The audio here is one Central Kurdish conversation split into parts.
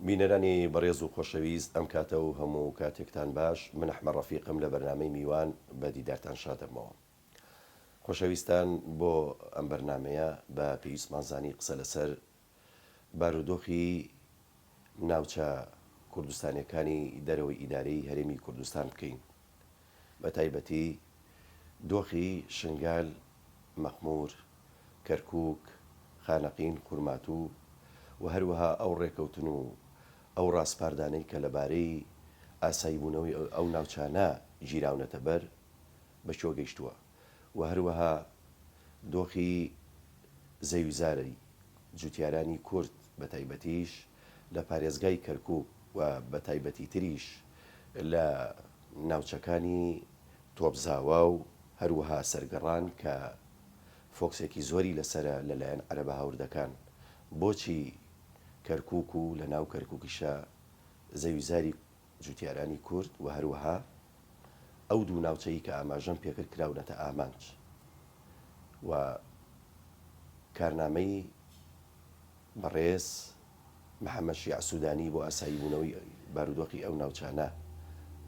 بینەرانی بەڕێز و خۆشەویست ئەم کاتە و هەموو کاتێکتان باش، من ئەحمەد ڕەفیقم لە بەرنامەی میوان بە دیدارتان شادەبمەوە. خۆشەویستان بۆ ئەم بەرنامەیە بە پێویستمان زانی قسە لەسەر بارودۆخی ناوچە کوردستانیەکانی دەرەوەی ئیدارەی هەرێمی کوردستان بکەین بە تایبەتی دۆخی شنگال، مەخمور، کەرکوک، خانەقین، خورماتوو و هەروەها ئەو ڕێکەوتن و ئەو ڕاسپاردانەی کە لەبارەی ئاساییبوونەوەی ئەو ناوچانە گیراونەتە بەر بە کوێ گەیشتووە و هەروەها دۆخی زەویوزاری جوتیارانی کورد بە تایبەتیش لە پارێزگای کەرکوک و بە تایبەتیتریش لە ناوچەکانی تۆپزاوا و هەروەها سەرگەڕان کە فۆکسێکی زۆری لەسەرە لەلایەن عەرەبە هاوردەکان بۆچی کەرکوک و لەناو کەرکوکیشا زەویوزاری جوتیارانی کورد و هەروەها ئەو دوو ناوچەی کە ئاماژەم پێکرد کراونەتە ئامانج و کارنامەی بەڕێز محەمەد شیاع سودانی بۆ ئاساییبوونەوەی بارودۆخی ئەو ناوچانە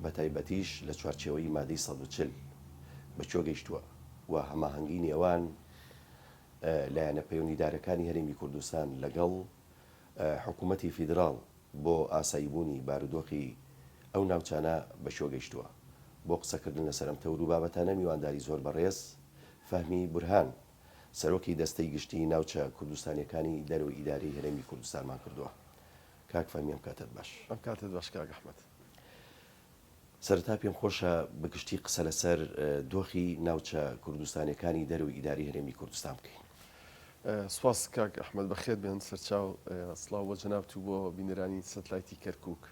بەتایبەتیش لە چوارچێوەی مادەی 140 بە کوێ گەیشتووە و هەماهەنگی نێوان لایەنە پەیوەندیدارەکانی هەرێمی کوردستان لەگەڵ حکوومەتی فیدراڵ بۆ ئاساییبوونی بارودۆخی ئەو ناوچانە بە کوێ گەیشتووە؟ بۆ قسەکردن لەسەر ئەم تەور و بابەتانە میوانداری زۆر بەڕێز فەهمی بورهان، سەرۆکی دەستەی گشتیی ناوچە کوردستانییەکانی دەرەوەی ئیدارەی هەرێمی کوردستانمان کردووە. کاک فەهمی ئەم کاتەت باش. ئەم کاتەت باش کاک ئەحمەد. سەرەتا پێم خۆشە بە گشتی قسە لەسەر دۆخی ناوچە کوردستانیەکانی دەرەوەی ئیدارەی هەرێمی کوردستان بکەین. سوپاس کاک ئەحمەد بەخێر بێن سەرچاو سڵاو بۆ جەنابت و بۆ بینەرانی سەتلایتی کەرکوک.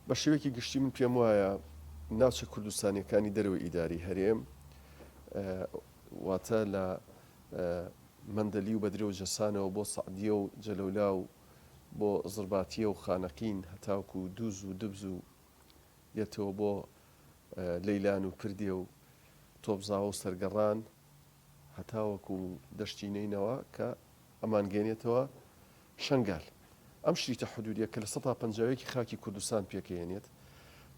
بە شێوەیەکی گشتی من پێم وایە ناوچە کوردستانیەکانی دەرەوەی ئیداری هەرێم واتە لە مەندەلی و بەدرە و جەسانەوە بۆ سەعدیە و جەلەولا و بۆ زڕباتیە و خانەقین هەتاوکو دوز و دبز و دێتەوە بۆ لەیلان و پردێ و تۆپزاوە و سەرگەڕان هەتاوەکو دەشتی نەینەوا کە ئەمانگەیەنێتەوە شەنگال. ئەم شریتە حدودیە کە لە سەتا پەنجاویەکی خاکی کوردستان پێکەیەنێت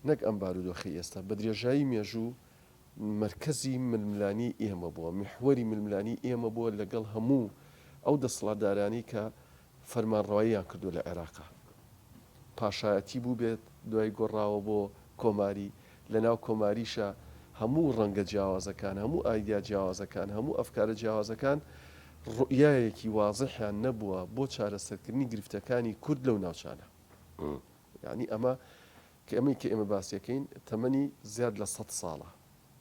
نەک ئەم بارودۆخەی ئێستا بە درێژایی مێژوو مەرکەزی ململانێی ئێمە بووە، میحوەری ململانێی ئێمە بووە لەگەڵ هەموو ئەو دەسەڵاتدارانەی کە فەرمانڕەواییان کردووە لە عێراقا. پاشایەتی بووبێت، دوای گۆڕاوە بۆ کۆماری، لەناو کۆماریشا هەموو ڕەنگە جیاوازەکان، هەموو ئایدیا جیاوازەکان، هەموو ئەفکارە جیاوازەکان ڕوئیایەکی وازحیان نەبووە بۆ چارەسەرکردنی گرفتەکانی کورد لەو ناوچانە. یانی ئەمە کە ئەمەی کە ئێمە باسی ئەکەین تەمەنی زیاد لە سەت ساڵە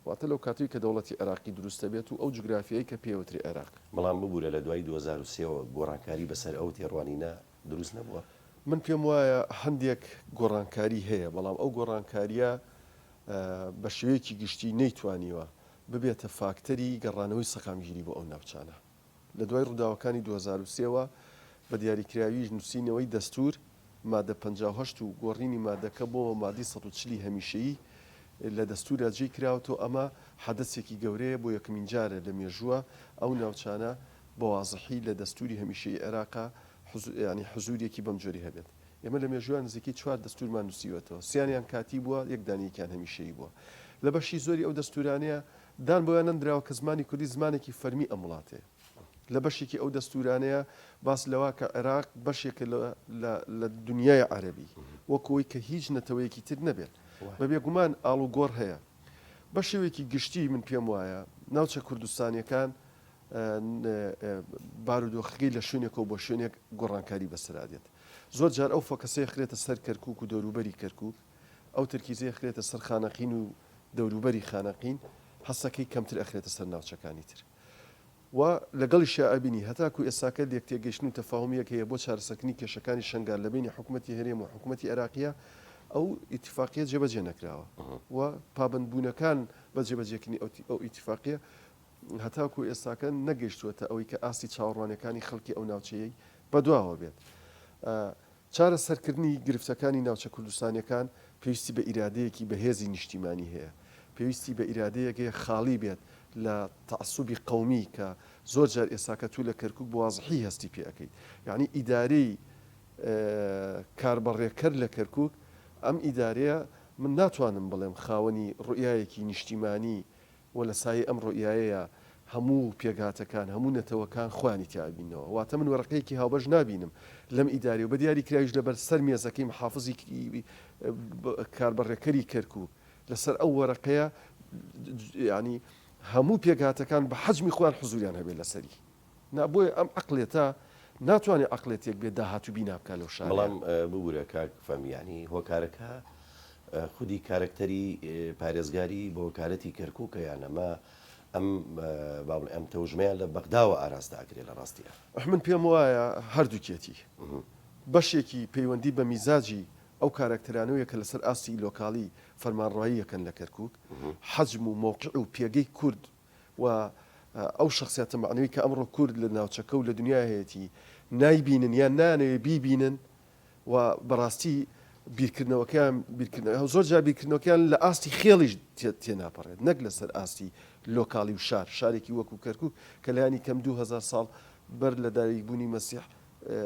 واتە لەو کاتەی کە دەوڵەتی عێراقی دروست دەبێت و ئەو جوگرافیای کە پێی ئەوترێ عێراق. بەڵام ببورە لە دوای 2003 ەوە گۆڕانکاری بەسەر ئەو تێڕوانینە دروست نەبووە؟ من پێم وایە هەندێک گۆڕانکاری هەیە بەڵام ئەو گۆڕانکارییە بە شێوەیەکی گشتی نەیتوانیوە ببێتە فاکتەری گەڕانەوەی سەقامگیری بۆ ئەو ناوچانە. لە دوای ڕووداوەکانی 2003 وە، بە دیاریکراویش نووسینەوەی دەستوور، مادە 58 و گۆڕینی مادەکە بۆ مادەی 140 ی هەمیشەیی لە دەستوورا جێی کراوەتەوە، ئەمە حەدەسێکی گەورەیە، بۆ یەکەمین جارە لە مێژووە ئەو ناوچانە بە وازحی لە دەستووری هەمیشەیی عێراقا یانی حزوورێکی بەم جۆرەی هەبێت. ئێمە لە مێژوویا نزیکەی چوار دەستوورمان نووسیوەتەوە، سیانیان کاتی بووە، یەک دانەیەکیان هەمیشەیی بووە. لە بەشی زۆری ئەو دەستوورانەیە دان بەوە نەندراوە کە زمانی کوردی زمانێکی فەرمی ئەم وڵاتەیە. لە بەشێکی ئەو دەستوورانەیە باس لەوە کە عێراق بەشێکە لە لە لە دنیای عەرەبی وەک ئەوەی کە هیچ نەتەوەیەکی تر نەبێت. بە بێگومان ئاڵوگۆڕ هەیە. بە شێوەیەکی گشتی من پێم وایە ناوچە کوردستانییەکان بارودۆخەکەی لە شوێنێکەوە بۆ شوێنێک گۆڕانکاری بەسەرا دێت. زۆر جار ئەو فۆکەسەی خرێتە سەر کەرکووک و دەوروبەری کەرکووک، ئەو تەرکیزەی ئەخرێتە سەر خانەقین و دەوروبەری خانەقین، حەسەکەی کەمتر ئەخرێتە سەر ناوچەکانی تر. و لەگەڵیشیا ئەبینی هەتاکو ئێستاکە لێکتێگەیشتن و تەفاهومیەک هەیە بۆ چارەسەرکردنی کێشەکانی شەنگال لە بەینی حکومەتی هەرێم و حکومەتی عێراقیا، ئەو ئیتیفاقیە جێبەجێ نەکراوە و پابەندبوونەکان بە جێبەجێکردنی ئەو ئیتیفاقیە هەتاکو ئێستاکە نەگەیشتووەتە ئەوەی کە ئاستی چاوەڕوانیەکانی خەڵکی ئەو ناوچەیەی بەدواوە بێت. چارەسەرکردنی گرفتەکانی ناوچە کوردستانیەکان پێویستی بە ئیرادەیەکی بەهێزی نیشتیمانی هەیە، پێویستی بە ئیرادەیەک هەیە خاڵی بێت لە تەعەسوبی قەومی کە زۆر جار ئێستاکە تو لە کەرکوک بە وازحی هەستی پێ ئەکەیت. یەعنی ئیدارەی. کاربەڕێکەر لە کەرکوک، ئەم ئیدارەیە من ناتوانم بڵێم خاوەنی ڕوئیایەکی نیشتیمانی و لە سایەی ئەم ڕوئیایەیا هەموو پێکهاتەکان، هەموو نەتەوەکان خۆیانی تیا ئەبیننەوە. واتە من وەرەقەیەکی هاوبەش نابینم لەم ئیدارەیە و بە دیاریکراویش لەبەر سەر مێزەکەی محافزی کاربەڕێکەری کەرکوک لەسەر ئەو وەرەقەیە یانی هەموو پێکهاتەکان بە حەجمی خۆیان حزوریان هەبێت لەسەری. نا بۆیە ئەم عەقڵێتە ناتوانێت عەقڵێتێک بێت داهاتوو بینا بکات لەو شارەیا. بەڵام ببورە کاک فەهمی یانی هۆکارەکە خودی کارەکتەری پارێزگاری بۆ وەکالەتی کەرکوکە یان ئەمە ئەم با بڵێ ئەم تەوژمەیان لە بەغداوە ئاراستە ئەکرێ لە ڕاستیا؟ من پێم وایە هەردووکێتی. بەشێکی پەیوەندی بە میزاجی ئەو کاراکتەرانەوەیە کە لەسەر ئاستی لۆکاڵی فەرمانڕەوایی ئەکەن لە کەرکوک، حەجم و مەوقع و پێگەی کورد و ئەو شەخسیاتە مەعنەوی کە ئەمڕۆ کورد لە ناوچەکە و لە دنیا هەیەتی نایبینن یان نایانەوێ بیبینن و بەڕاستی بیرکردنەوەکەیان بیرکردنەوە زۆر جار بیرکردنەوەکەیان لە ئاستی خێڵیش تێناپەڕێت نەک لەسەر ئاستی لۆکاڵی و شار شارێکی وەکو کەرکوک کە لایەنی کەم 2000 ساڵ بەر لە دایکبوونی مەسیح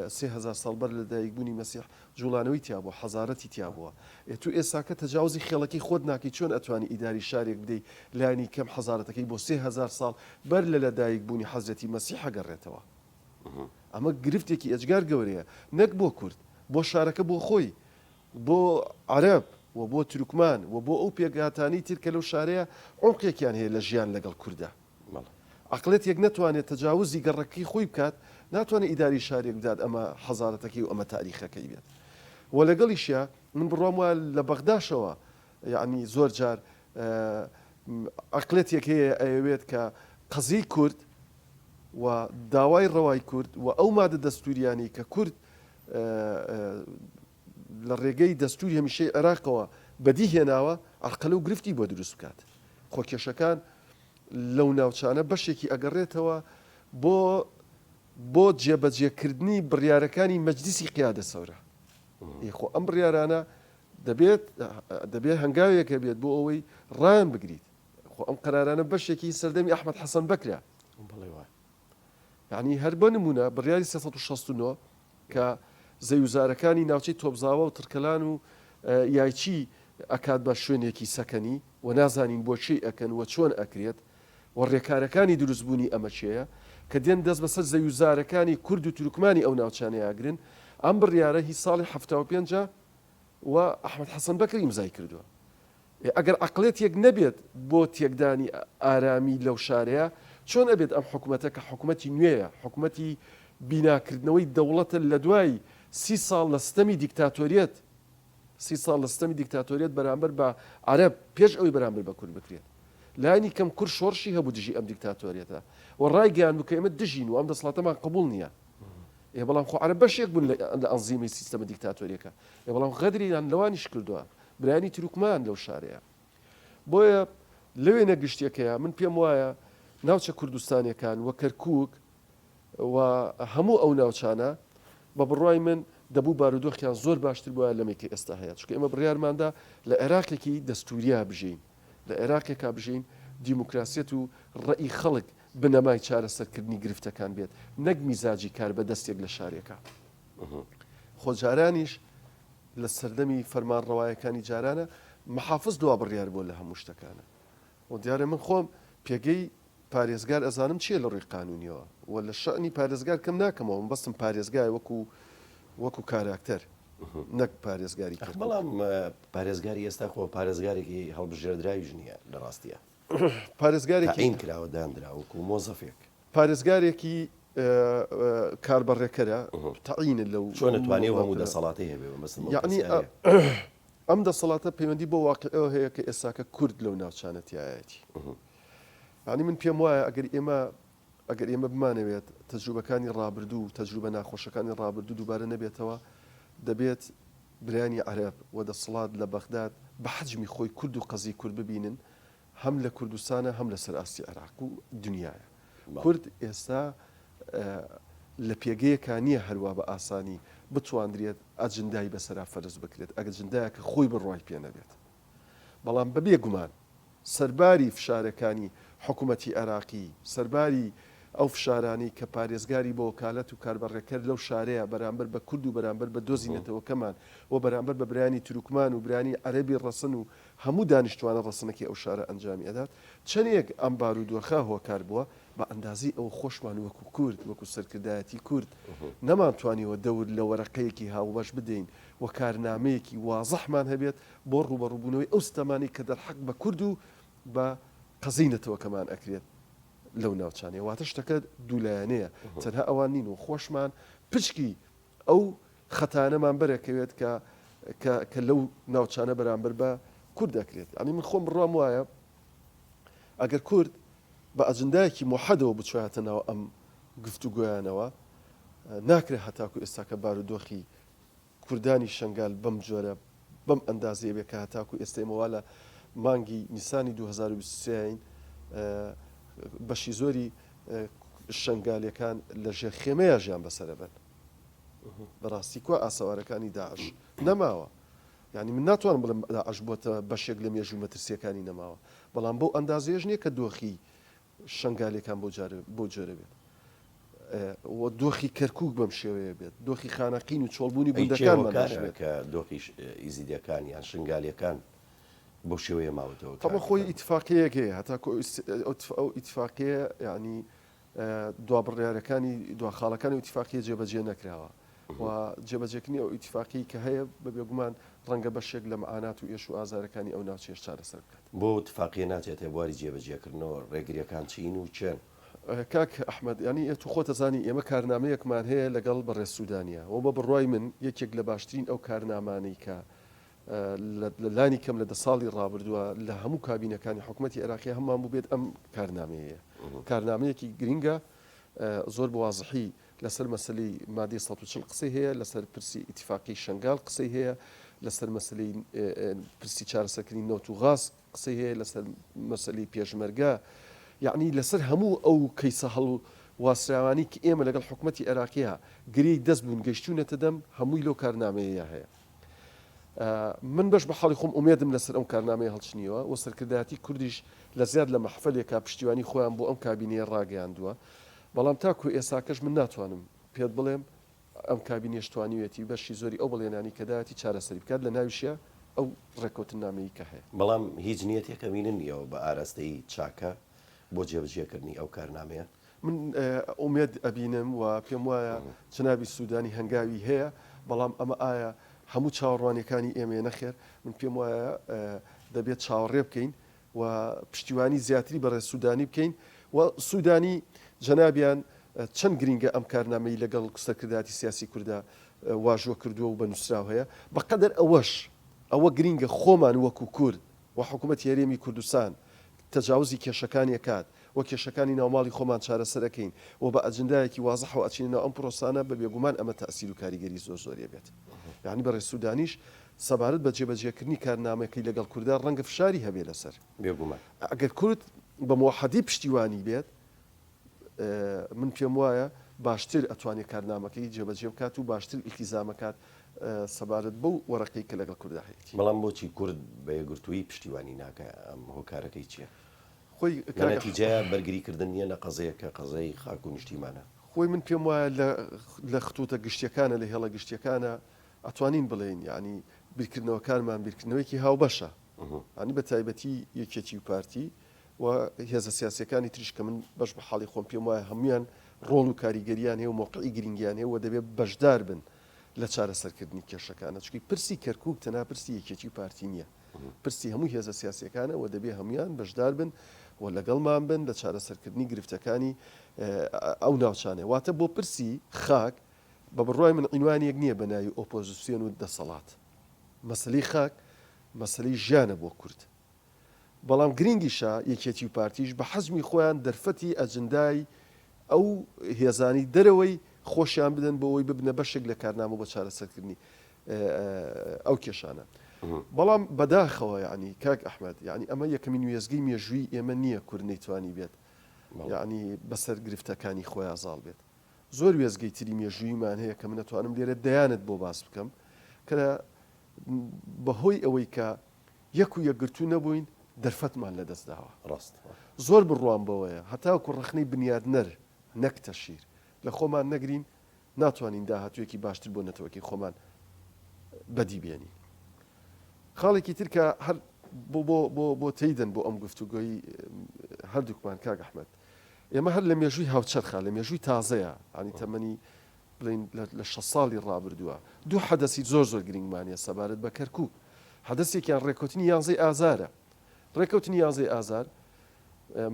3000 ساڵ بەر لە دایکبوونی مەسیح جوڵانەوەی تیا بووە، حەزارەتی تیا بووە. ئێ تو ئێساکە تەجاوزی خێڵەکەی خۆت ناکەی چۆن ئەتوانی ئیداری شارێک بدەی لانی کەم حەزارەتەکەی بۆ 3000 ساڵ بەر لە لە دایک بوونی حەزرەتی مەسیح ئەگەڕێتەوە؟ ئەمە گرفتێکی ئێجگار گەورەیە نەک بۆ کورد بۆ شارەکە بۆ خۆی بۆ عەرەب و بۆ تورکمان و بۆ ئەو پێکهاتانەی تر کە لەو شارەیە عومقێکیان هەیە لە ژیان لەگەڵ کوردا. عەقڵێتێک نەتوانێت تەجاوزی گەڕەکەی خۆی بکات، ناتوانێت ئیدارەی شارێک بدات ئەمە حەزارەتەکەی و ئەمە تاریخەکەی بێت. و لەگەڵیشیا من بڕوام وایە لە بەغداشەوە یەعنی زۆر جار عەقڵێتێک هەیە ئەیەوێت کە قەزیەی کورد و داوای ڕەوای کورد و ئەو مادە دەستوریانەی کە کورد لە ڕێگەی دەستوری هەمیشەی عێراقەوە بەدی هێناوە عەرقەلە و گرفتی بۆ دروست بکات. خۆ کێشەکان لەو ناوچانە بەشێکی ئەگەڕێتەوە بۆ بۆ جێبەجێکردنی بڕیارەکانی مەجلیسی قیادە سەورە. ئێ خۆ ئەم بڕیارانە دەبێت دەبێت هەنگاوێک هەبێت بۆ ئەوەی ڕایان بگریت. خۆ ئەم قەرارانە بەشێکی سەردەمی ئەحمەد حەسەن بەکرە. بەڵێ وایە. یانی هەر بۆ نموونە بڕیاری 369 کە زەویوزارەکانی ناوچەی تۆپزاوە و تڕکەلان و یایچی ئەکات بە شوێنێکی سەکەنی و نازانین بۆ کێی ئەکەن و چۆن ئەکرێت و ڕێکارەکانی دروستبوونی ئەمە کێیە کە دێن دەست بەسەر زەویوزارەکانی کورد و تورکمانی ئەو ناوچانەیا ئەگرن ئەم بڕیارە هی ساڵی 75 و ئەحمەد حەسەن بەکر ئیمزای کردووە. ئەگەر عەقڵێتێک نەبێت بۆ تێکدانی ئارامی لەو شارەیا، چۆن ئەبێت ئەم حکومەتە کە حکومەتی نوێیە، حکومەتی بیناکردنەوەی دەوڵەتە لەدوای سی ساڵ لە ستەمی دیکتاتۆریەت، سی ساڵ لە ستەمی دیکتاتۆریەت بەرامبەر بە عەرەب پێش ئەوەی بەرامبەر بە کورد بکرێت. لانی کەم کورد شۆڕشی هەبوو دژی ئەم دیکتاتۆریەتە و ڕایگەیاندبوو کە ئێمە دژین و ئەم دەسەڵاتەمان قبوڵ نییە. ئێ بەڵام خۆ عەرەب بەشێک بوون لە ئەنزیمەی سیستەمە دیکتاتۆریەکە. ئێ بەڵام غەدریان لەوانیش کردووە. برایانی تورکمان لەو شارەیە. بۆیە لە وێنە گشتیەکەیا من پێم وایە ناوچە کوردستانیەکان و کەرکوک و هەموو ئەو ناوچانە بە بڕوای من دەبوو بارودۆخیان زۆر باشتر بوایە لەمەی کە ئێستا هەیە چونکە ئێمە بڕیارماندا لە عێراقێکی دەستوریا بژین لە عێراقێکا بژین دیموکراسیەت و ڕەئی خەڵک بنەمای چارەسەرکردنی گرفتەکان بێت نەک میزاجی کاربەدەستێک لە شارێکا خۆ جارانیش لە سەردەمی فەرمانڕەوایەکانی جارانە محافز دوا بڕیار بووە لە هەموو شتەکانە و دیارە من خۆم پێگەی پارێزگار ئەزانم چییە لە ڕووی قانونیەوە و لە شەئنی پارێزگار کەم ناکەمەوە مەبەستم پارێزگایە وەکو وەکو کاراکتەر نەک پارێزگاری کەرکوک. بەڵام پارێزگاری ئێستا خۆ پارێزگارێکی هەڵبژێردراویش نییە لە ڕاستیا. پارێزگارێکی تەعین کراوە دانراوە وەکو مۆزەفێک. پارێزگارێکی کاربەڕێکەرە تەعینە لەو چۆن ئەتوانێ ئەو هەموو دەسەڵاتەی هەبێ مەبەستم ئەو یەعنی پرسیارەیە. ئەم دەسەڵاتە پەیوەندی بۆ واقیعەوە هەیە کە ئێستاکە کورد لەو ناوچانە تیایەتی. یەعنی من پێم وایە ئەگەر ئێمە ئەگەر ئێمە بمانەوێت تەجروبەکانی ڕابردوو و تەجروبە ناخۆشەکانی ڕابردوو دووبارە نەبێتەوە دەبێت برایانی عەرەب و دەسەڵات لە بەغداد بە حەجمی خۆی کورد و قەزیی کورد ببینن هەم لە کوردستانە هەم لەسەر ئاستی عێراق و دنیایە. کورد ئێستا لە پێگەیەکا نییە هەروا بە ئاسانی بتواندرێت ئەجندای بەسەرا فەرز بکرێت، ئەجندایەک کە خۆی بڕوای پێ نەبێت. بەڵام بەبێ گومان سەرباری فشارەکانی حکومەتی عێراقی، سەرباری. ئەو فشارانەی کە پارێزگاری بە وەکالەت و کاربەڕێکەر لەو شارەیە بەرامبەر بە کورد و بەرامبەر بە دۆزی نەتەوەکەمان و بەرامبەر بە برایانی تورکمان و برایانی عەرەبی ڕەسەن و هەموو دانیشتوانە ڕەسەنەکەی ئەو شارە ئەنجامی ئەدات، چەندێک ئەم بارودۆخە هۆکار بووە، بە ئەندازەی ئەوە خۆشمان وەکو کورد، وەکو سەرکردایەتی کورد نەمانتوانیوە دەور لە وەرەقەیەکی هاوبەش بدەین و کارنامەیەکی وازحمان هەبێت بۆ ڕووبەڕووبوونەوەی ئەو ستەمانەی کە دەرحەق بە کورد و بە قەزیی نەتەوەکەمان ئەکرێت لەو ناوچانەیە. واتە شتەکە دوولایەنەیە، تەنها ئەوان نین و خۆشمان پشکی ئەو خەتانەمان بەرەکەوێت کە کە کە لەو ناوچانە بەرامبەر بە کورد ئەکرێت. یانی من خۆم بڕوام وایە ئەگەر کورد بە ئەجندایەکی موحەدەوە بچوایەتە ناو ئەم گفتوگۆیانەوە ناکرێت هەتاکو ئێستاکە بارودۆخی کوردانی شەنگال بەم جۆرە بەم ئەندازەیە بێت کە هەتاکو ئێستا ئێمە وا لە مانگی نیسانی 2023 ین بەشی زۆری شەنگالیەکان لە ژێر خێمەیە ژیان بەسەرەبەن. بەڕاستی کوا ئاسەوارەکانی داعش نەماوە یانی من ناتوانم بڵێم داعش بۆتە بەشێک لە مێژوو مەترسیەکانی نەماوە بەڵام بەو ئەندازەیەش نییە کە دۆخی شەنگالەکان بۆ جارە بۆ جۆرە بێت و دۆخی کەرکک بەم شێوەیە بێت دۆخی خانەقین و چۆڵبوونی گوندەکانمان بێت کە دۆخی ئیزیدەکان یان شنگالیەکان بەو شێوەیە ماوەتەوە تەمە خۆی ئیتفاقیەیەک هەیە هەتا ئەو ئیتفاقیە یعنی دوا بڕیارەکانی دوا خاڵەکانی ئەو ئیتیفاقیە جێبەجێ نەکراوە و جێبەجێکردنی ئەو ئیتیفاقیەی کە هەیە بە بێگومان ڕەنگە بەشێک لە مەعانات و ئێش و ئازارەکانی ئەو ناوچەیەش چارەسەر بکات. بۆ ئەو ئیتفاقیە ناچێتە بواری جێبەجێکردنەوە، ڕێگریەکان چین و کێن؟ کاک ئەحمەد یانی ئەتوو خۆت ئەزانی ئێمە کارنامەیەکمان هەیە لەگەڵ بەڕێز سودانیا و بە بڕوای من یەکێک لە باشترین ئەو کارنامانەی کە لە لانی کەم لە دە ساڵی ڕابردووە لە هەموو کابینەکانی حکومەتی عێراقی هەمان بووبێت ئەم کارنامەیەیە. کارنامەیەکی گرینگە زۆر بە وازحی لەسەر مەسەلەی مادەی 140 قسەی هەیە، لەسەر پرسی ئیتیفاقی شەنگال قسەی هەیە، لەسەر مەسەلەی پرسی چارەسەرکردنی نەوت و غاز قسەی هەیە، لەسەر مەسەلەی پێشمەرگە، یەعنی لەسەر هەموو ئەو کەیسە هەڵواسراوانەی کە ئێمە لەگەڵ حکومەتی عێراقییە گرێی دەست بوون گەیشتوونەتە دەم هەمووی لەو کارنامەیەیە هەیە. من بەش بە حاڵی خۆم ئومێدم لەسەر ئەم کارنامەیە هەڵچنیوە و سەرکردایەتی کوردیش لە زیاد لە مەحفەلێکا پشتیوانی خۆیان بۆ ئەم کابینەیە ڕاگەیاندووە، بەڵام تاکو ئێساکەش من ناتوانم پێت بڵێم ئەم کابینەیەش توانیویەتی بەشی زۆری ئەو بەڵێنانەی کە داویەتی چارەسەری بکات، لە ناویشیا ئەو ڕێککەوتننامەیەی کە هەیە. بەڵام هیچ نیەتێک ئەبینن ئێوە بە ئاراستەی چاکە بۆ جێبەجێکردنی ئەو کارنامەیە؟ من ئومێد ئەبینم و پێم وایە جەنابی سودانی هەنگاوی هەیە، بەڵام ئەمە ئایا هەموو چاوەڕوانیەکانی ئێمەیە؟ نەخێر، من پێم وایە دەبێت چاوەڕێ بکەین و پشتیوانی زیاتری بەڕێز سودانی بکەین و سودانی جەنابیان چەند گرینگە ئەم کارنامەی لەگەڵ سەرکردایەتی سیاسی کوردا واژۆ کردووە و بە نووسراو هەیە، بەقەدەر ئەوەش ئەوە گرینگە خۆمان وەکو کورد و حکوومەتی هەرێمی کوردستان تەجاوزی کێشەکانی ئەکات و کێشەکانی ناوماڵی خۆمان چارەسەر ئەکەین و بە ئەجندایەکی وازحەوە ئەچینە ناو ئەم پرۆسانە بە بێگومان ئەمە تەئسیر و کاریگەری زۆر زۆری ئەبێت یانی بەڕێز سودانیش سەبارەت بە جێبەجێکردنی کارنامەکەی لەگەڵ کوردا ڕەنگە فشاری هەبێ لەسەر بێگومان. ئەگەر کورد بە مۆحەدی پشتیوانی بێت من پێم وایە باشتر ئەتوانێت کارنامەکەی جێبەجێ بکات و باشتر ئیلتیزام ئەکات سەبارەت بەو وەرەقەی کە لەگەڵ کوردا هەیەتی. بەڵام بۆچی کورد بە یەکگرتوویی پشتیوانی ناکا ئەم هۆکارەکەی چیە؟ خۆی لە کاک نەتیجەیا بەرگری کردن نیە لە قەزەیەک کە قەزەی خاک و نیشتیمانە. خۆی من پێم وایە لە لە ختوتە گشتیەکانە لە هێڵە گشتیەکانە ئەتوانین بڵێین یانی بیرکردنەوەکانمان بیرکردنەوەیەکی هاوبەشە یانی بە تایبەتی یەکێتی و پارتی و هێزە سیاسیەکانی تریش کە من بەش بە حاڵی خۆم پێم وایە هەموویان ڕۆڵ و کاریگەریان هەیە و مەوقعی گرینگیان هەیە و دەبێت بەشدار بن لە چارەسەرکردنی کێشەکانە چونکی پرسی کەرکوک تەنها پرسی یەکێتی و پارتی نییە پرسی هەموو هێزە سیاسیەکانە و دەبێ هەموویان بەشدار بن و لەگەڵمان بن لە چارەسەرکردنی گرفتەکانی ئەو ناوچانە واتە بۆ پرسی خاک بە بڕوای من عینوانێک نییە بە ناوی ئۆپۆزیسیۆن و دەسەڵات مەسەلەی خاک مەسەلەی ژیانە بۆ کورد بەڵام گرینگیشە یەکێتی و پارتیش بە حەجمی خۆیان دەرفەتی ئەجندای ئەو هێزانەی دەرەوەی خۆشیان بدەن بۆ ئەوەی ببنە بەشێک لە کارنامە بۆ چارەسەرکردنی ئەو کێشانە. بەڵام بەداخەوە یەعنی کاک ئەحمەد یەعنی ئەمە یەکەمین وێستگەی مێژوویی ئێمە نییە کورد نەیتوانی بێت یەعنی بەسەر گرفتەکانی خۆیا زاڵ بێت. زۆر وێستگەی تری مێژووییمان هەیە کە من ئەتوانم لێرە دەیانت بۆ باس بکەم کە بەهۆی ئەوەی کە یەک و یەکگرتوو نەبووین دەرفەتمان لەدەست داوە. ڕاستە. زۆر بڕوام بەوەیە هەتاوەکو ڕەخنەی بنیادنەر. نەک تەشهیر لە خۆمان نەگرین ناتوانین داهاتوویەکی باشتر بۆ نەتەوەکەی خۆمان بەدی بێنین. خاڵێکی تر کە هەر بۆ بۆ بۆ بۆ تەیدەن بۆ ئەم گفتوگۆی هەردووکمان کاک ئەحمەد ئێمە هەر لە مێژووی هاوچەرخا لە مێژووی تازەیە ینی تەمەنی بڵێین لە 6 ساڵی ڕابردووە دوو حەدەسی زۆر زۆر گرنگمان هەیە سەبارەت بە کەرکووک حەدەسێکیان ڕێککەوتنی یانزەی ئازارە ڕێککەوتنی یانزەی ئازار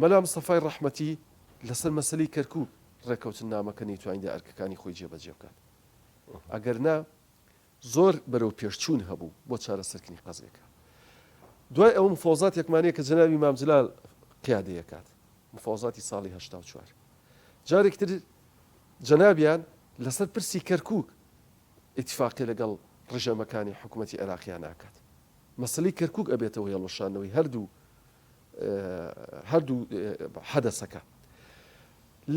مەلا مستەفای ڕەحمەتی لەسەر مەسەلەی کەرکووک ڕێککەوتننامەکە نەیتوانیدا ئەرکەکانی خۆی جێبەجێ بکات ئەگەر نا زۆر بەرەو پێشچوون هەبوو بۆ چارەسەرکردنی قەزیەکە. دوای ئەوە مفاوەزاتێکمان هەیە کە جەنابی مام جلال قیادەی ئەکات، مفاوەزاتی ساڵی 84. جارێکی تر جەنابیان لەسەر پرسی کەرکووک ئیتفاقی لەگەڵ ڕژێمەکانی حکوومەتی عێراقیان ئاکات. مەسەلەی کەرکووک ئەبێتەوە هێڵوەشاندنەوەی هەردوو هەردوو حەدەسەکە.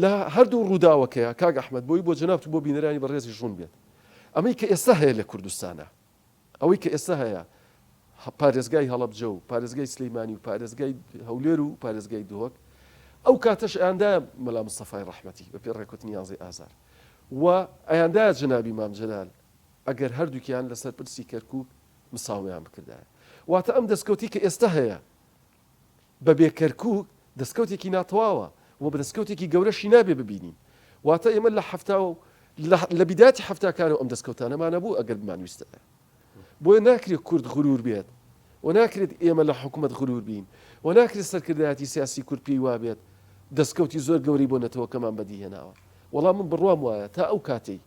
لە هەردوو ڕووداوەکەیا کاک ئەحمەد بۆی بۆ جەنابت و بۆ بینەرانی بەڕێزیش ڕوون بێت ئەمەی کە ئێستا هەیە لە کوردستانا ئەوەی کە ئێستا هەیە پارێزگای هەڵەبجە و پارێزگای سلیمانی و پارێزگای هەولێر و پارێزگای دهۆک ئەو کاتەش ئەیاندایە مەلا مستەفای ڕەحمەتی بە پێی ڕێکوتنی یانزەی ئازار و ئەیاندایە جەنابی مام جەلال ئەگەر هەردووکیان لەسەر پرسی کەرکوک مساومەیان بکردایە واتە ئەم دەستکەوتی کە ئێستا هەیە بە بێ کەرکوک دەستکەوتێکی ناتەواوە و بە دەستکەوتێکی گەورەشی نابێ ببینین. واتە ئێمە لە حەفتا و لە بیدایەتی حەفتاکانەوە ئەم دەستکەوتانەمان هەبوو ئەگەر بمانویستایە. بۆیە ناکرێت کورد غرور بێت و ناکرێت ئێمە لە حکومەت غرور بین و ناکرێت سەرکردایەتی سیاسی کورد پێی وابێت دەستکەوتی زۆر گەورەی بۆ نەتەوەکەمان بەدیهێناوە. وەڵا من بڕوام وایە تا ئەو کاتەی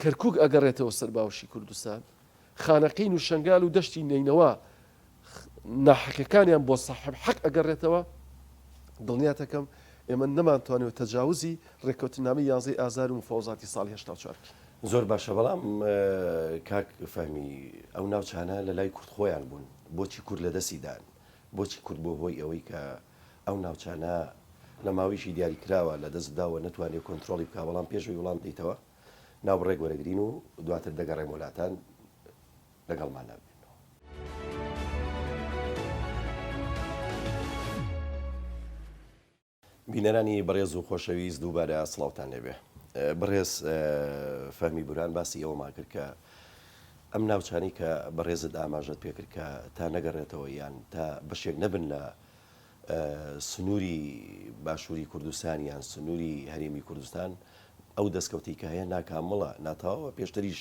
کەرکوک ئەگەڕێتەوە سەر باوشی کوردستان، خانەقین و شەنگال و دەشتی نەینەوا ناحەقیەکانیان بۆ ساحێب حەق ئەگەڕێتەوە، دڵنیاتەکەم ئێمە نەمانتوانیوە تەجاوزی ڕێککەوتننامەی یانزەی ئازار و مفاوەزاتی ساڵی 84 بکەین. زۆر باشە بەڵام کاک فەهمی ئەو ناوچانە لە لای کورد خۆیان بوون بۆچی کورد لە دەستی دان؟ بۆچی کورد بووە هۆی ئەوەی کە ئەو ناوچانە لە ماوەیەکی دیاریکراوە لە دەست بدا و نەتوانێ کۆنترۆڵی بکا؟ بەڵام پێش ئەوەی وڵام بدەیتەوە ناوبڕێک وەرەگرین و دواتر دەگەڕێمەوە لاتان لەگەڵماندا بمێنەوە. بینەرانی بەڕێز و خۆشەویست دووبارە سڵاوتان لێبێ. بەڕێز فەهمی بوران باسی ئەوەمان کرد کە ئەم ناوچانەی کە بەڕێزت ئاماژەت پێکرد کە تا نەگەڕێتەوە یان تا بەشێک نەبن لە سنووری باشووری کوردستان یان سنووری هەرێمی کوردستان ئەو دەستکەوتی کە هەیە ناکامڵە ناتەواوە پێشتریش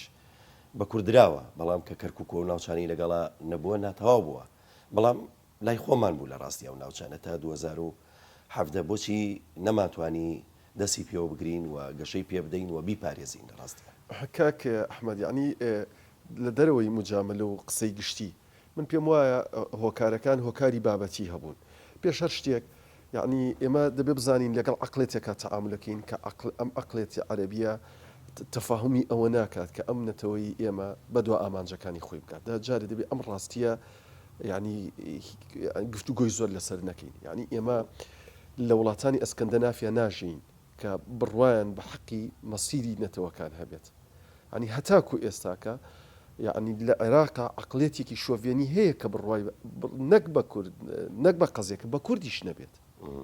بە کورد دراوە بەڵام کە کەرکوک و ئەو ناوچانەی لەگەڵا نەبووە ناتەواو بووە بەڵام لای خۆمان بوو لە ڕاستی ئەو ناوچانە تا 2017 بۆچی نەمانتوانی دەستی پێوە بگرین و گەشەی پێ بدەین و بیپارێزین لە ڕاستیا؟ کاک ئەحمەد یەعنی لە دەرەوەی موجامەلە و قسەی گشتی من پێم وایە هۆکارەکان هۆکاری بابەتی هەبوون. پێش هەر شتێک یەعنی ئێمە دەبێ بزانین لەگەڵ عەقڵێتێکا تەعامولەکەین کە عەقڵ ئەم عەقڵێتی عەرەبییە تەفاهومی ئەوە ناکات کە ئەم نەتەوەی ئێمە بە دوا ئامانجەکانی خۆی بگات. دا جارێ دەبێ ئەم ڕاستییە یەعنی گفتوگۆی زۆر لەسەر نەکەین. یەعنی ئێمە لە وڵاتانی ئەسکەندەنافیا ناژیین کە بڕوایان بە حەقی مەسیری نەتەوەکان هەبێت. یانی هەتاکو ئێستاکە یانی لە عێراقا عەقڵیەتێکی شۆڤێنی هەیە کە بڕوای نەک بە کورد نەک بە قەزیەکە بە کوردیش نەبێت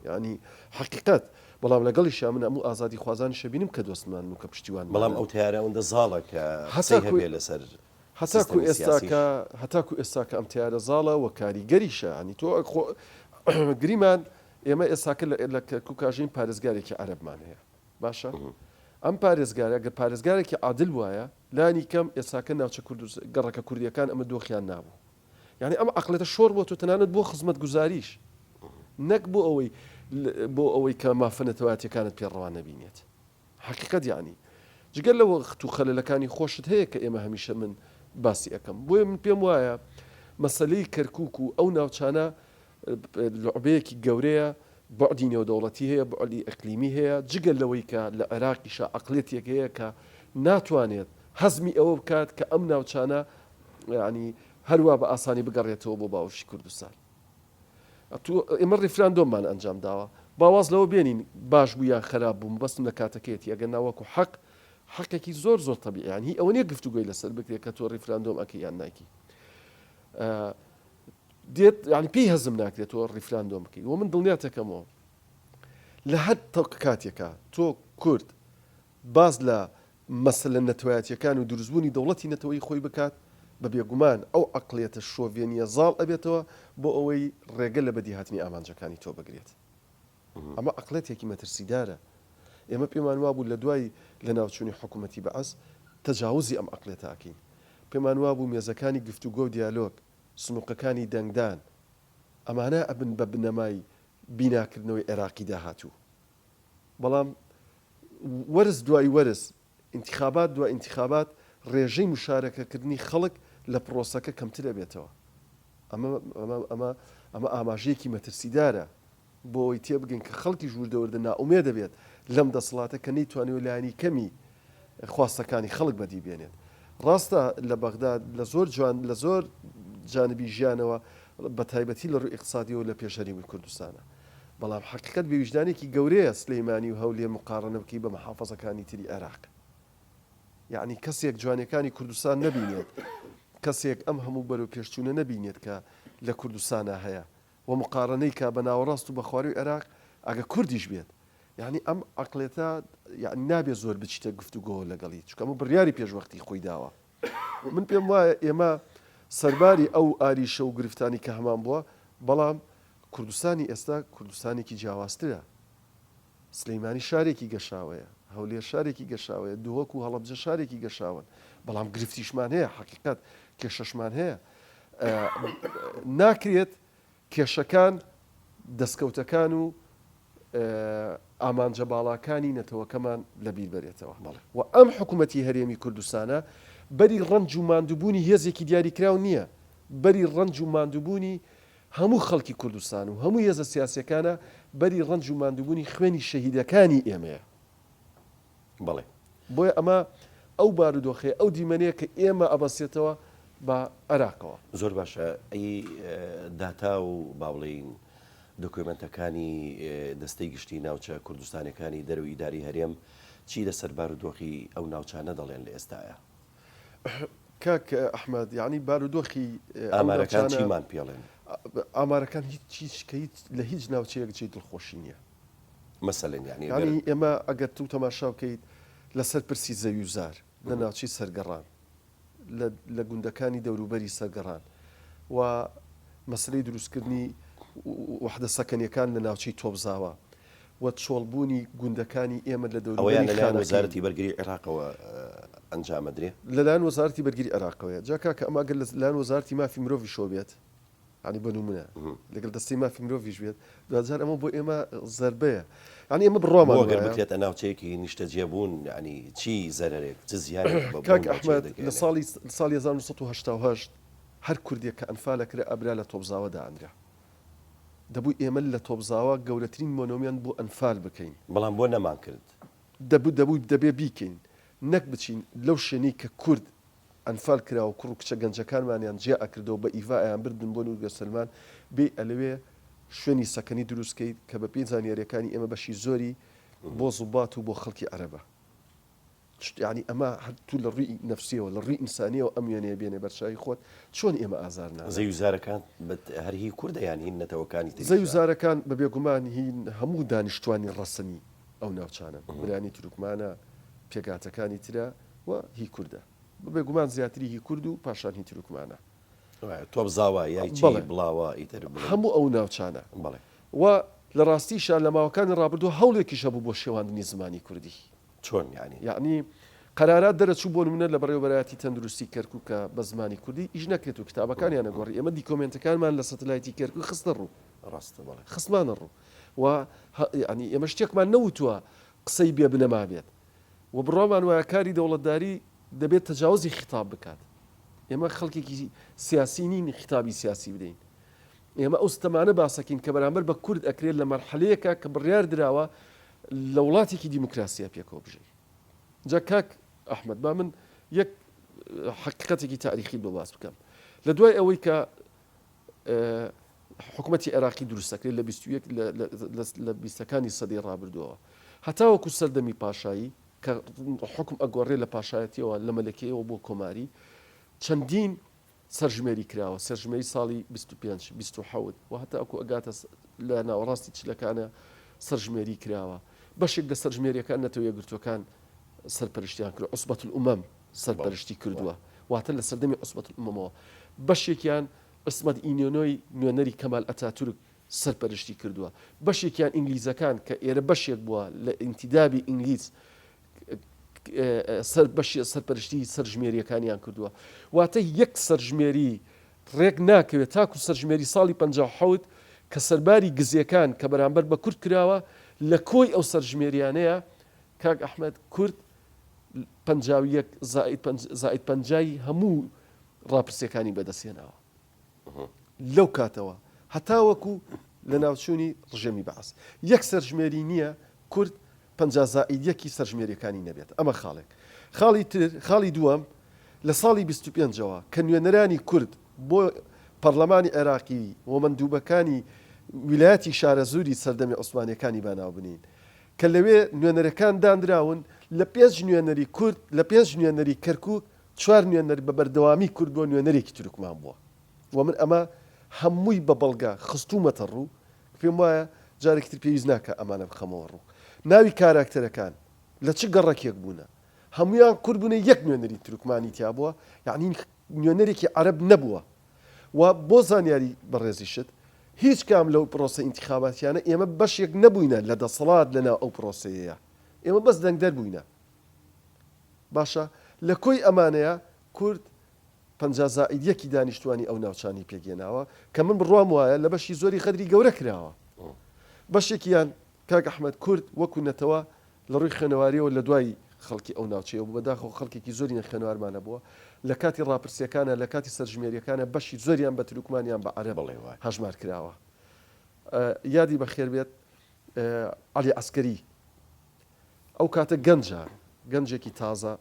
یانی حەقیقەت بەڵام لەگەڵیشا من هەموو ئازادی خوازانیش ئەبینم کە دۆستمانن و کە پشتیوانمانن. بەڵام ئەو تەیارە ئەوەندە زاڵە کە قسەی هەبێ لەسەر هەتاکو سیستەمی سیاسیش. ئێستاکە هەتاکو ئێستاکە ئەم تەیارە زاڵە و کاریگەریشە یانی تۆ خۆ گریمان ئێمە ئێستاکە لە کەرکوکا ژین پارێزگارێکی عەرەبمان هەیە باشە ئەم پارێزگارە گەر پارێزگارێکی عادل بوایە لانی کەم ئێستاکە ناوچە کوردو گەڕەکە کوردیەکان ئەمە دۆخیان نابوو یعنی ئەم عەقڵێتە شۆڕ بۆتەوە تەنانەت بۆ خزمەتگوزاریش نەک بۆ ئەوەی بۆ ئەوەی کە مافە نەتەوایەتیەکانت پێ ڕەوا نەبینێت حەقیقەت یعنی جگەر لەوە خت و خەلەلەکانی خۆشت هەیە کە ئێمە هەمیشە من باسی ئەکەم بۆیە من پێم وایە مەسەلەی کەرکوک و ئەو ناوچانە لوعبەیەکی گەورەیە، بوعدی نێودەوڵەتی هەیە، بوعدی ئیقلیمی هەیە، جگە لەوەی کە لە عێراقیشا عەقڵیەتێک هەیە کە ناتوانێت هەزمی ئەوە بکات کە ئەم ناوچانە یانی هەروا بە ئاسانی بگەڕێتەوە بۆ باوەشی کوردستان. ئێمە ڕیفراندۆممان ئەنجام داوە، با واز لەوە بێنین باش بوو یان خەراپ بوو، مەبەستم لە کاتەکەیەتی، ئەگەر نا وەکو حەق، حەقێکی زۆر زۆر تەبیعی، یانی هی ئەوە نییە گفتوگۆی لەسەر بکرێت کە تۆ ڕیفراندۆم ئەکەی یان نایکەی. دێت یانی پێی هەزم ناکرێت تۆ ڕیفراندۆم بکەی و من دڵنیاتەکەمەوە. لە هەر کاتێکا تۆ کورد باس لە مەسەلە نەتەوایەتیەکان و دروستبوونی دەوڵەتی نەتەوەیی خۆی بکات، بە بێگومان ئەو عەقڵیەتە شۆڤێنیە زاڵ ئەبێتەوە بۆ ئەوەی ڕێگە لە بەدیهاتنی ئامانجەکانی تۆ بگرێت. ئەمە عەقڵیەتێکی مەترسیدارە. ئێمە پێمان وابوو لە دوای لەناوچوونی حکوومەتی بەعس تەجاوزی ئەم عەقڵیەتە ئەکەین. پێمان وابوو مێزەکانی گفتوگۆ و دیالۆگ، سنووقەکانی دەنگدان، ئەمانە ئەبن بە بنەمای بیناکردنەوەی عێراقی داهاتوو. بەڵام وەرز دوای وەرز، ئینتیخابات دوای ئینتیخابات ڕێژەی موشارەکەکردنی خەڵک لە پڕۆسەکە کەمتر ئەبێتەوە. ئەمە ئەمە ئەمە ئەمە ئاماژەیەکی مەترسیدارە بۆ ئەوەی تێبگەین کە خەڵکیش وردە وردە نائومێد ئەبێت لەم دەسەڵاتە کە نەیتوانیوە لایەنی کەمی خواستەکانی خەڵک بەدی بێنێت. ڕاستە لە بەغدا لە زۆر جوان لە زۆر جانبی ژیانەوە بە تایبەتی لە ڕووی ئیقتسادیەوە لە پێش هەرێمی کوردستانە. بەڵام حەقیقەت بێویژدانێکی گەورەیە سلیمانی و هەولێر موقاڕەنە بکەی بە محافەزەکانی تری عێراق. یەعنی کەسێک جوانیەکانی کوردستان نەبینێت، کەسێک ئەم هەموو بەرەو پێشچوونە نەبینێت کە لە کوردستانا هەیە و موقاڕەنەی کا بە ناوەڕاست و بە خوارووی عێراق ئەگە کوردیش بێت یەعنی ئەم عەقڵێتە یەعنی نابێت زۆر بچیتە گفتوگۆوە لەگەڵی چونکە ئەمە بڕیاری پێشوەختی خۆی داوە. من پێم وایە ئێمە سەرباری ئەو ئاریشە و گرفتانی کە هەمان بووە بەڵام کوردستانی ئێستا کوردستانێکی جیاوازترە. سلیمانی شارێکی گەشاوەیە، هەولێر شارێکی گەشاوەیە، دهۆک و هەڵەبجە شارێکی گەشاوەن، بەڵام گرفتیشمان هەیە، حەقیقەت کێشەشمان هەیە. ناکرێت کێشەکان دەستکەوتەکان و ئامانجە باڵاکانی نەتەوەکەمان لەبیر بەرێتەوە و ئەم حکوومەتی هەرێمی کوردستانە بەری ڕەنج و ماندووبوونی هێزێکی دیاریکراو نییە، بەری ڕەنج و ماندووبوونی هەموو خەڵکی کوردستان و هەموو هێزە سیاسیەکانە، بەری ڕەنج و ماندووبوونی خوێنی شەهیدەکانی ئێمەیە. بەڵێ. بۆیە ئەمە ئەو بارودۆخەیە، ئەو دیمەنەیە کە ئێمە ئەبەستێتەوە بە عێراقەوە. زۆر باشە ئەی داتا و با بڵێین دۆکیۆمێنتەکانی دەستەی گشتی ناوچە کوردستانیەکانی دەرەوەی ئیدارەی هەرێم چی لەسەر بارودۆخی ئەو ناوچانە دەڵێن لە ئێستایا؟ کاک ئەحمەد یانی بارودۆخی ئەو ئامارەکان ناوچانە چیمان پێڵێن؟ ئامارەکان هیچ هیچ کە هیچ لە هیچ ناوچەیەک جێی دڵخۆشی نییە. مەسەلەن یانی ئەگەر. یانی ئێمە ئەگەر تو تەماشا بکەیت لەسەر پرسی زەوی و زار لە ناوچەی سەرگەڕان لە لە گوندەکانی دەوروبەری سەرگەڕان و مەسەلەی دروستکردنی وەحدە سەکەنیەکان لە ناوچەی تۆپزاوا و چۆڵبوونی گوندەکانی ئێمە لە ئەوەیان دەوروبەری لەلایەن خانەقین. وەزارەتی بەرگری عێراقەوە ئەنجام ئەدرێ؟ لەلایەن وەزارەتی بەرگری عێراقەوەیە. جا کاکە ئەمە ئەگەر لە لایەن وەزارەتی مافی مرۆڤیشەوە بێت، یانی بە نموونە لەگەڵ دەستەی مافی مرۆڤیش بێت، دواجار ئەمە بۆ ئێمە زەربەیە. یانی ئێمە بۆ بڕوامان گەر وایە. بکرێتە ناوچەیەکی نیشتەجێبوون یانی چی زەرەرێک چ زیانێک بە بەو کاک ناوچەیە ئەحمەد لە دەگەیەنێ؟ ساڵی ساڵی 1988 هەر کوردێک کە ئەنفال ئەکرا ئەبرا لە تۆپزاوە دائەنرا. دەبوو ئێمە لە تۆپزاوە گەورەترین مۆنۆمێنت بۆ ئەنفال بکەین. بەڵام بۆ نەمانکرد؟ دەبوو دەبوو دەبێ بیکەین نەک بچین لەو شوێنەی کە کورد ئەنفال کرا و کوڕ و کچە گەنجەکانمانیان جیا ئەکردەوە بە ئیڤا ئەیان بردن بۆ نورگە سەلمان بێی ئەلەوێ شوێنی سەکەنی دروست کەیت کە بە پێی زانیاریەکانی ئێمە بەشی زۆری بۆ زوبات و بۆ خەڵکی عەرەبە. یانی ئەمە هەر تو لە ڕووی نەفسیەوە لە ڕووی ئینسانیەوە ئەم وێنەیە بێنێ بەرچاوی خۆت چۆن ئێمە ئازار نادات؟ زەویوزارەکان هەر هی کوردە یان هی نەتەوەکانی تریشە؟ زەویوزارەکان بە بێگومان هی هەموو دانیشتوانی ڕەسەنی ئەو ناوچانەن، برانی تورکمانە، پێکهاتەکانی ترە و هی کوردە. بە بێگومان زیاتری هی کورد و پاشان هی تورکمانە. تۆپزاوا یای چی بەڵێ. بڵاوە ئیتر بڵێین. هەموو ئەو ناوچانە. بەڵێ. و لە ڕاستیشا لە ماوەکانی ڕابردوو هەوڵێکیش هەبوو بۆ شێواندنی زمانی کوردی. چۆن یانی؟ یەعنی قەرارات دەرەچوو بۆ نمونە لە بەڕێوەبەرایەتی تەندروستی کەرکوک کە بە زمانی کوردی ئیش نەکرێت و کتابەکانیان ئەگۆڕی ئێمە دیکۆمێنتەکانمان لە سەتەلایتی کەرکوک خستە ڕوو. ڕاستە بەڵێ. خستمانە ڕوو و یەعنی ئێمە شتێکمان نەوتووە قسەی بێ بنەما بێت و بڕوامان وایە کاری دەوڵەتداری دەبێت تەجاوزی خیتاب بکات. ئێمە خەڵکێکی سیاسی نین خیتابی سیاسی بدەین. ئێمە ئەو ستەمانە باسەکەین کە بەرامبەر بە کورد ئەکرێت لە مەرحەلەیەکا کە بڕیار دراوە لە وڵاتێکی دیموکراسیا پێکەوە بژین. جا کاک ئەحمەد با من یەک حەقیقەتێکی تاریخیت بۆ باس بکەم. لە دوای ئەوەی کە حکومەتی عێراقی دروست دەکرێت لە 21 لە بیستەکانی سەدەی ڕابردووەوە هەتاوەکو سەردەمی پاشایی کە حکم ئەگۆڕێ لە پاشایەتیەوە لە مەلەکەیەوە بۆ کۆماری چەندین سەرژمێری کراوە، سەرژمێری ساڵی 25، 27 و هەتاکو ئەگاتە لە ناوەڕاستی چلەکانە. سەرژمێری کراوە. بەشێک لە سەرژمێرییەکان نەتەوە یەکگرتووەکان سەرپەرشتیان کردووە، عوسبەت الامم سەرپەرشتی کردووە، واتە لە سەردەمی عوسبەت الاممەوە. بەشێکیان عیسمەت ئینۆنۆی نوێنەری کەمال ئەتاتورک سەرپەرشتی کردووە. بەشێکیان ئینگلیزەکان کە ئێرە بەشێک بووە لە ئینتیدابی ئینگلیز سەر بەشی سەرپەرشتی سەرژمێرییەکانیان کردووە. واتە یەک سەرژمێری ڕێک ناکەوێت تاکو سەرژمێری ساڵی 57 کە سەرباری گزێکان کە بەرامبەر بە کورد کراوە لە کۆی ئەو سەرژمێریانەیە کاک ئەحمەد کورد 51 زائید زائید پەنجای هەموو ڕاپرسیەکانی بەدەستهێناوە لەو کاتەوە هەتاوەکو لەناوچوونی ڕژێمی بەعس یەک سەرژمێری نییە کورد 50 زائید یەکی سەرژمێریەکانی نەبێت ئەمە خاڵێک خاڵی تر خاڵی دووەم لە ساڵی 25ەوە کە نوێنەرانی کورد بۆ پەرلەمانی عێراقی و مەندوبەکانی ویلایەتی شارەزووری سەردەمی عوسمانیەکانی با ناو بنین کە لەوێ نوێنەرەکان دانراون لە پێنج نوێنەری کورد لە پێنج نوێنەری کەرکوک چوار نوێنەر بە بەردەوامی کورد بووە نوێنەرێکی تورکمان بووە و من ئەمە هەمووی بە بەڵگە خستوومەتە ڕوو پێم وایە جارێکی تر پێویست ناکا ئەمانە بخەمەوە ڕوو ناوی کاراکتەرەکان لە چ گەڕەکێک بوونە هەموویان کورد بوونە یەک نوێنەری تورکمانی تیا بووە یعنی نوێنەرێکی عەرەب نەبووە و بۆ زانیاری بەڕێزیشت هیچ کام لەو پرۆسە ئینتیخاباتیانە ئێمە بەشێک نەبووینە لە دەسەڵات لەناو ئەو پرۆسەیەیە ئێمە بەس دەنگدەر بووینە باشە لە کۆی ئەمانەیا کورد 50 زائید یەکی دانیشتوانی ئەو ناوچانەی پێکهێناوە کە من بڕوام وایە لە بەشی زۆری غەدری گەورە کراوە بەشێکیان کاک ئەحمەد کورد وەکو نەتەوە لە ڕووی خوێنەواریەوە لە دوای خەڵکی ئەو ناوچەیە بوو بەداخەوە خەڵکێکی زۆری نەخوێنەوارمان هەبووە لە کاتی ڕاپرسیەکانا لە کاتی سەرژمێریەکانا بەشی زۆریان بە تروکمان یان بە عەرەب بەڵێ وایە. هەژمار کراوە یادی بەخێر بێت عەلی عەسکەری ئەو کاتە گەنجە، گەنجێکی تازە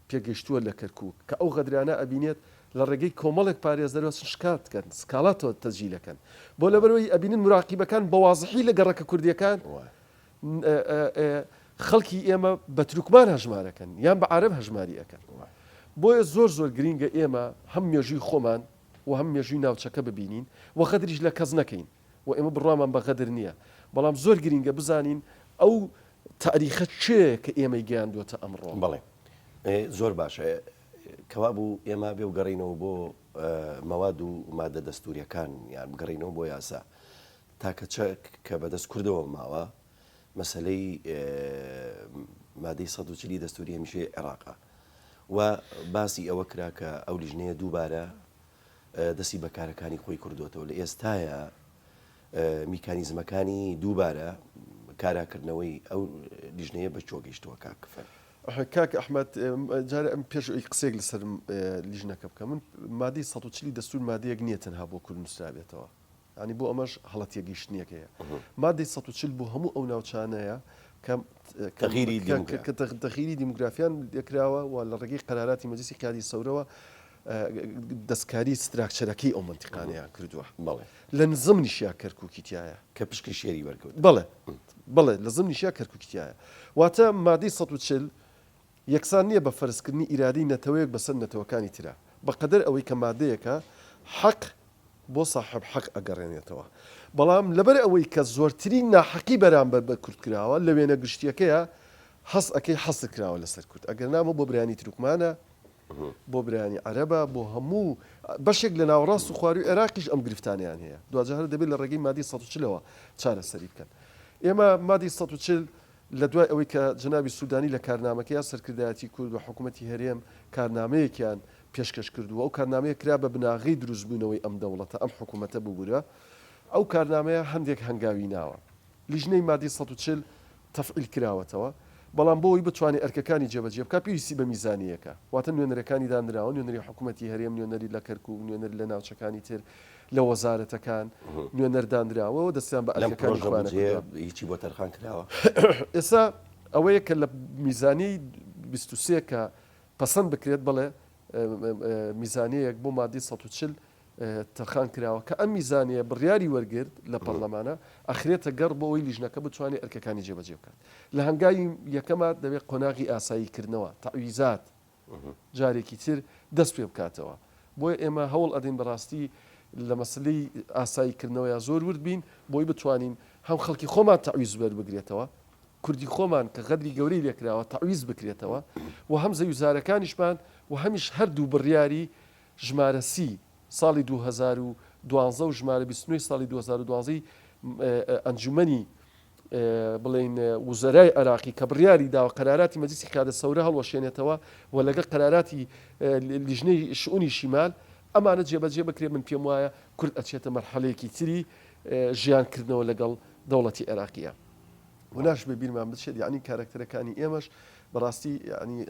پێگەیشتووە لە کەرکووک، کە ئەو غەدرانە ئەبینێت لە ڕێگەی کۆمەڵێک پارێزەرەوە چ شکات کەن، سکاڵا تۆ تەسجیل ئەکەن. بۆ لەبەرئەوەی ئەبینن موراقیبەکان بە وازحی لە گەڕەکە کوردییەکان خەڵکی ئێمە بە تورکمان هەژمار ئەکەن یان بە عەرەب هەژماری ئەکەن. بۆیە زۆر زۆر گرینگە ئێمە هەم مێژووی خۆمان و هەم مێژووی ناوچەکە ببینین و غەدریش لە کەس نەکەین و ئێمە بڕوامان بە غەدر نییە، بەڵام زۆر گرینگە بزانین ئەو تاریخە کێیە کە ئێمەی گەیاندووەتە ئەمڕۆ؟ بەڵێ زۆر باشە کەوابوو ئێمە بێ بگەڕێینەوە بۆ مەواد و مادە دەستوریەکان یان بگەڕێینەوە بۆ یاسا تاکە چەک کە بەدەست کوردەوە ماوە مەسەلەی مادەی 140 دەستوری هەمیشەی عێراقە و باسی ئەوە کرا کە ئەو لیژنەیە دووبارە دەستی بە کارەکانی خۆی کردوێتەوە لە ئێستاە میکانیزمەکانی دووبارە کاراکردنەوەی ئەو لیژنەیە بە کوێ گەیشتووە کاک فەرمی؟ کاک ئەحمەد جارێ ئەم پێش ئەوی قسەیەک لەسەر لیژنەکە بکەم من مادەی 140 دەستور مادەیەک نییە تەنها بۆ کورد نووسرابێتەوە یانی بۆ ئەمەش هەڵە تێگەیشتنێک هەیە مادەی 140 بۆ هەموو ئەو ناوچانەیە کە تەغیری کە تەغیری دیموگرافیان لێکراوە و لە ڕێگەی قەراراتی مەجلیسی قیادی سەورەوە دەستکاری structure ەکەی ئەو مەنتیقانەیان کردووە. بەڵێ. لە زمنیشیا کەرکوکی تیایە. کە پشکی شێری وەرگرت. بەڵێ. بەڵێ لە زمنیشیا کەرکوکی تیایە. واتە مادەی 140 یەکسان نییە بە فەرزکردنی ئیرادەی نەتەوەیەک بەسەر نەتەوەکانی ترا. بە قەدەر ئەوەی کە مادەیەکە حەق بۆ ساحێب حەق ئەگەڕێنێتەوە. بەڵام لەبەر ئەوەی کە زۆرترین ناحەقی بەرامبەر بە کورد کراوە لە وێنە گشتییەکەیا هەست ئەکەی حەسر کراوە لەسەر کورد. ئەگەرنا ئەمە بۆ برایانی تورکمانە، بۆ برایانی عەرەبە، بۆ هەموو بەشێک لە ناوەڕاست و خوارووی عێراقیش ئەم گرفتانەیان هەیە. دواجار هەر دەبێت لە ڕێگەی مادەی 140 ەوە چارەسەری بکەن. ئێمە مادەی 140 لە دوای ئەوەی کە جەنابی سوودانی لە کارنامەکەیا سەرکردایەتی کورد و حکوومەتی هەرێم کارنامەیەکیان پێشکەش کرد و ئەو کارنامەیە کرا بە بناغەی دروستبوونەوەی ئەم دەوڵەتە، ئەم حکوومەتە ببورە، ئەو کارنامەیە هەندێک هەنگاوی ناوە. لیژنەی مادەی 140 تەفعیل کراوەتەوە، بەڵام بۆ ئەوەی بتوانێت ئەرکەکانی جێبەجێ بکات پێویستی بە میزانییەکە، واتە نوێنەرەکانی دانراوە، نوێنەری حکومەتی هەرێم، نوێنەری لە کەرکوک، نوێنەر لە ناوچەکانی تر، لە وەزارەتەکان نوێنەر دانراوە و دەستیان بە لەم ئەرکەکانی پرۆژە خۆیان بودجەیە کردووە. هیچی بۆ تەرخان کراوە؟ ئێستا ئەوەیە کە لە میزانیەی 23 کە پەسەند بکرێت، بەڵێ میزانیەیەک بۆ مادەی 140 تەرخان کراوە کە ئەم میزانیە بڕیاری وەرگرت لە پەرلەمانە ئەخرێتە گەڕ بۆ ئەوەی لیژنەکە بتوانێت ئەرکەکانی جێبەجێ بکات. لە هەنگاوی یەکەما دەبێت قۆناغی ئاسایی کردنەوە، تەعویزات، جارێکی تر دەست پێ بکاتەوە. بۆیە ئێمە هەوڵ ئەدەین بەڕاستی لە مەسەلەی ئاسایی کردنەوەیا زۆر ورد بین بۆی بتوانین هەم خەڵکی خۆمان تەعویز وەربگرێتەوە، کوردی خۆمان کە غەدری گەورەی لێکراوە تەعویز بکرێتەوە و هەم زەویوزارەکانیشمان و هەمیش هەردوو بڕیاری ژمارە سی ساڵی 2012 و ژمارە 29 ساڵی 2012 ی ئەنجومەنی بڵێین وزەرای عێراقی کە بڕیاری داوە قەراراتی مەجلیسی قیادە سەورە هەڵوەشێنێتەوە و لەگەڵ قەراراتی لیژنەی شئونی شیمال ئەمانە جێبەجێ بکرێت من پێم وایە کورد ئەچێتە مەرحەلەیەکی تری ژیان کردنەوە لەگەڵ دەوڵەتی عێراقیە و ناشبێ بیرمان بچێت یعنی کارەکتەرەکانی ئێمەش بەڕاستی یعنی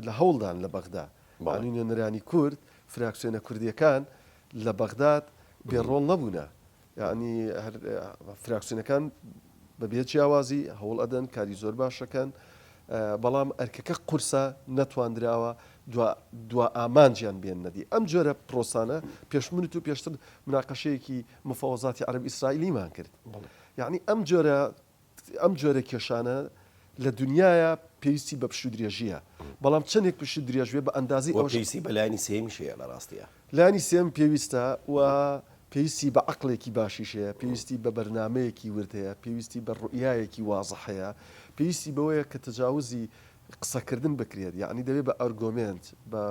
لە هەوڵدان لە بەغدا یعنی نوێنەرانی کورد فراکسیۆنە کوردیەکان لە بەغداد بێ ڕۆڵ نەبوونە یەعنی هەر فراکسیۆنەکان بە بێ جیاوازی هەوڵ ئەدەن کاری زۆر باشەکەن بەڵام ئەرکەکە قورسە نەتواندراوە دوا دوا ئامانجیان بێننە دی ئەم جۆرە پرۆسانە پێش من و تو پێشتر مناقەشەیەکی مفاوەزاتی عەرەب ئیسرائیلیمان کرد یەعنی ئەم جۆرە ئەم جۆرە کێشانە لە دنیایا پێویستی بە پشوودرێژییە، بەڵام چەندێک پشوو درێژ بێت بە ئەندازەی وە ئەوەش. پێویستی بە لایەنی سێیەمیش هەیە لە ڕاستیا. لایەنی سێیەم پێویستە و پێویستی بە عەقڵێکی باشیش هەیە، پێویستی بە بەرنامەیەکی ورد هەیە، پێویستی بە ڕوئیایەکی وازح هەیە، پێویستی بەوەیە کە تەجاوزی قسەکردن بکرێت، یەعنی دەبێت بە ئەرگۆمێنت، بە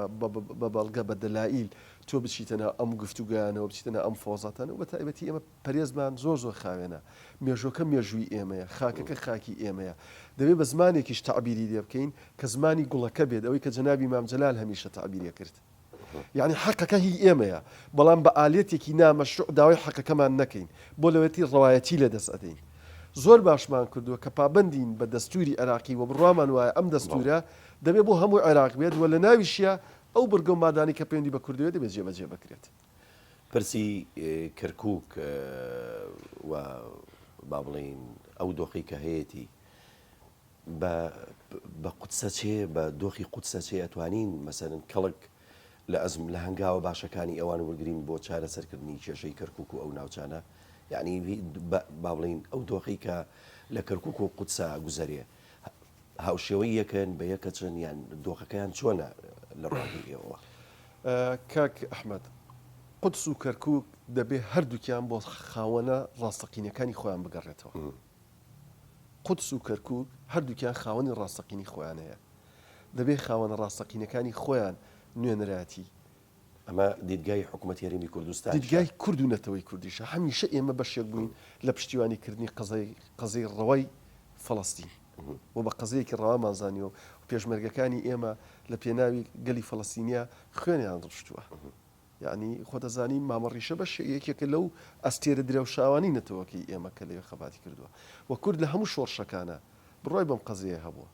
بە بەڵگە، بە دەلائیل تۆ بچیتە ناو ئەم گفتوگۆیانەوە، بچیتە ناو ئەم مفاوەزاتانەوە، بە تایبەتی ئێمە پەرێزمان زۆر زۆر خاوێنە. مێژووەکە مێژووی ئێمەیە، خاکەکە خاکی ئێمەیە. دەبێ بە زمانێکیش تەعبیری لێ بکەین کە زمانی گوڵەکە بێت، ئەوەی کە جەنابی مام جەلال هەمیشە تەعبیری ئەکرد. یەعنی حەقەکە هی ئێمەیە، بەڵام بە ئالیەتێکی نا مەشروع داوای حەقەکەمان نەکەین، بۆ لەوێتی ڕەوایەتی لە دەست ئەدەین. زۆر باشمان کردووە کە پابەندین بە دەستووری عێراقی و بڕوامان وایە ئەم دەستوورە دەبێ بۆ هەموو عێراق بێت و لە ناویشیا ئەو بڕگە و مادانەی کە پەیوەندی بە کوردەوەیە دەبێ جێبەجێ بکرێت. پرسی کەرکوک و با بڵێین ئەو دۆخەی کە هەیەتی بە بە قودسە چێ بە دۆخی قودسە چێ ئەتوانین مەسەرن کەڵک لە ئەزم لە هەنگاوە باشەکانی ئەوان وەرگین بۆ چارەسەرکردنی کێشەی کەرکک و ئەو ناوچانە یعنی با بڵین ئەو دۆخی کە لە کەرکک و قودسا گوزەرێ هاوشێوەی یەکن بە یەکەچن یان دۆخەکەیان چۆنە لە ڕوانگەی ئێوەوە؟ کاک ئەحمەد، قودس و کەرکوک دەبێ هەردووکیان بۆ خاوەنە ڕاستەقینەکانی خۆیان بگەڕێتەوە. قودس و کەرکوک هەردووکیان خاوەنی ڕاستەقینەی خۆیان هەیە. دەبێ خاوەنە ڕاستەقینەکانی خۆیان نوێنەرایەتی ئەمە دیدگای حکومەتی هەرێمی کوردستانیشە. دیدگای کورد و نەتەوەی کوردیشە. هەمیشە ئێمە بەشێک بووین لە پشتیوانی کردنی قەزای قەزیەی ڕەوای فەڵەستین و بە قەزیەیەکی ڕەوامان زانیوە و پێشمەرگەکانی ئێمە لە پێناوی گەلی فەڵەستینیا خوێنیان ڕشتووە. یەعنی خۆت ئەزانی مامە ڕیشە بەش یەکێکە لەو ئەستێرە درەوشاوانەی نەتەوەکەی ئێمە کە لەوێ خەباتی کردووە و کورد لە هەموو شۆڕشەکانا بڕوای بەم قەزیەیە هەبووە.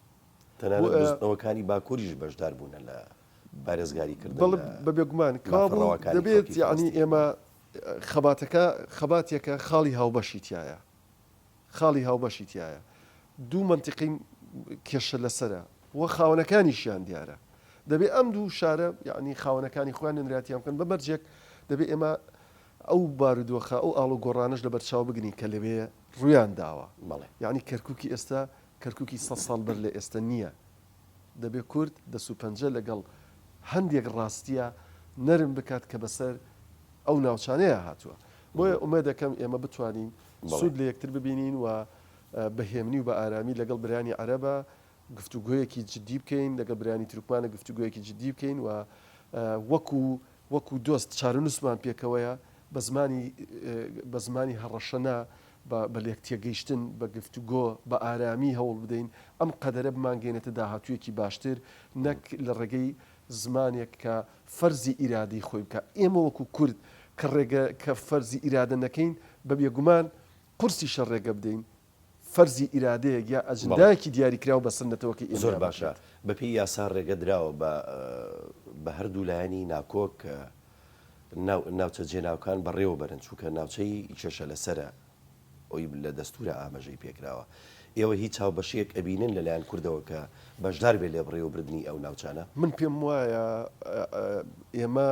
تەنانەت بزوتنەوەکانی باکوریش بەشدار بوونە لە پارێزگاری کردن بەڵێ لە بە بێگومان مافە کەوابوو ڕەواکانی دەبێت خەڵکی یەعنی فەڵەستین. ئێمە خەباتەکە خەباتێکە خاڵی هاوبەشی تیایە خاڵی هاوبەشی تیایە دوو مەنتیقەی کێشە لەسەرە و خاوەنەکانیشیان دیارە دەبێ ئەم دوو شارە یەعنی خاوەنەکانی خۆیان نوێنەرایەتیان بکەن بە مەرجێک دەبێ ئێمە ئەو بارودۆخە ئەو ئاڵوگۆڕانەش لەبەرچاو بگرین کە لەوێ ڕوویان داوە بەڵێ. یەعنی کەرکوکی ئێستا کەرکوکی سەد ساڵ بەر لە ئێستە نییە دەبێ کورد دەس و پەنجە لەگەڵ هەندێک ڕاستییا نەرم بکات کە بەسەر ئەو ناوچانەیا هاتووە. بۆیە ئومێد دەکەم ئێمە بتوانین سوود لە یەکتر ببینین و بە هێمنی و بە ئارامی لەگەڵ برایانی عەرەبا گفتوگۆیەکی جددی بکەین، لەگەڵ برایانی تورکمانە گفتوگۆیەکی جددی بکەین و وەکوو وەکوو دۆست چارەنووسمان پێکەوەیە بە زمانی بە زمانی هەڕەشە نا بە بە لێکتێگەیشتن، بە گفتوگۆ، بە ئارامی هەوڵ بدەین ئەم قەدەرە بمانگەیەنێتە داهاتوویەکی باشتر، نەک لە ڕێگەی زمانێک کە فەرزی ئیرادەی خۆی بکا. ئێمە وەکوو کورد کە ڕێگە کە فەرزی ئیرادە نەکەین، بە بێگومان قورسیشە ڕێگە بدەین فەرزی ئیرادەیەک یا بەڵێ. ئەجندایەکی دیاریکراو بەسەر نەتەوەکەی زۆر ئێمەیا باشە. بکرێت. بە پێی یاسا ڕێگە دراوە بە بە هەردوو لایەنی ناکۆک کە ناوچە جێناوکان بەڕێوە بەرن، چونکە ناوچەی کێشە لەسەرە ئەوی لە دەستورا ئاماژەی پێکراوە. ئێوە هیچ هاوبەشییەک ئەبینن لە لایەن کوردەوە کە بەشدار بێت لە بەڕێوەبردنی ئەو ناوچانە؟ من پێم وایە ئێمە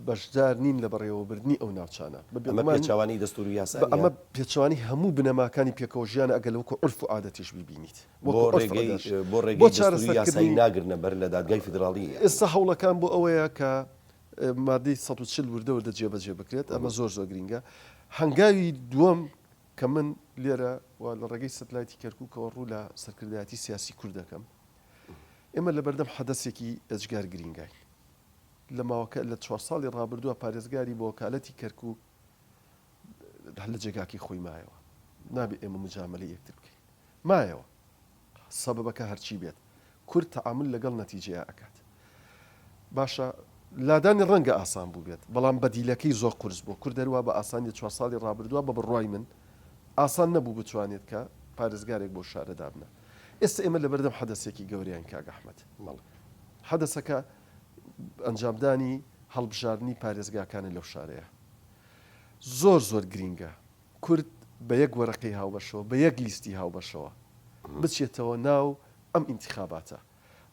بەشدار نین لە بەڕێوەبردنی ئەو ناوچانە. بە ئەمە بێگومان پێچەوانەی دەستور و یاسا نییە؟ ئەمە پێچەوانەی هەموو بنەماکانی پێکەوەژیانە ئەگەر وەکو عورف و عادەتیش بیبینیت. بۆ وەکو عورف ڕێگەی عادەتیش. بۆ بۆ ڕێگەی دەستوری و یاسایی چارەسەرکردنی ناگرنە بەر لە دادگای فیدراڵی یانی؟ ئێستا هەوڵەکان بۆ ئەوەیە کە. مادەی 140 وردە وردە جێبەجێ بکرێت، ئەمە زۆر زۆر گرینگە. هەنگاوی دووەم کە من لێرە و لە ڕێگەی سەتلایتی کەرکووکەوە ڕوو لە سەرکردایەتی سیاسی کورد دەکەم، ئێمە لەبەردەم حەدەسێکی ئێجگار گرینگاین. لە ماوەکە لە چوار ساڵی ڕابردووە پارێزگاری بە وەکالەتی کەرکووک لە جێگاکەی خۆی مایەوە. نابێ ئێمە مجامەلەی یەکتر بکەین. مایەوە. سەبەبەکە هەرچی بێت. کورد تەعامول لەگەڵ نەتیجەیا ئەکات. باشە لادانی ڕەنگە ئاسان بووبێت، بەڵام بەدیلەکەی زۆر قورس بووە. کورد هەروا بە ئاسانی لە چوار ساڵی ڕابردووە بە بڕوای من ئاسان نەبوو بتوانێت کە پارێزگارێک بۆ شارە دابنا. ئێستا ئێمە لەبەردەم حەدەسێکی گەورەین کاک ئەحمەد. حەدەسەکە ئەنجامدانی هەڵبژاردنی پارێزگاکانە لەو شارەیە. زۆر زۆر گرینگە کورد بە یەک وەرەقەی هاوبەشەوە، بە یەک لیستی هاوبەشەوە بچێتەوە ناو ئەم ئینتیخاباتە.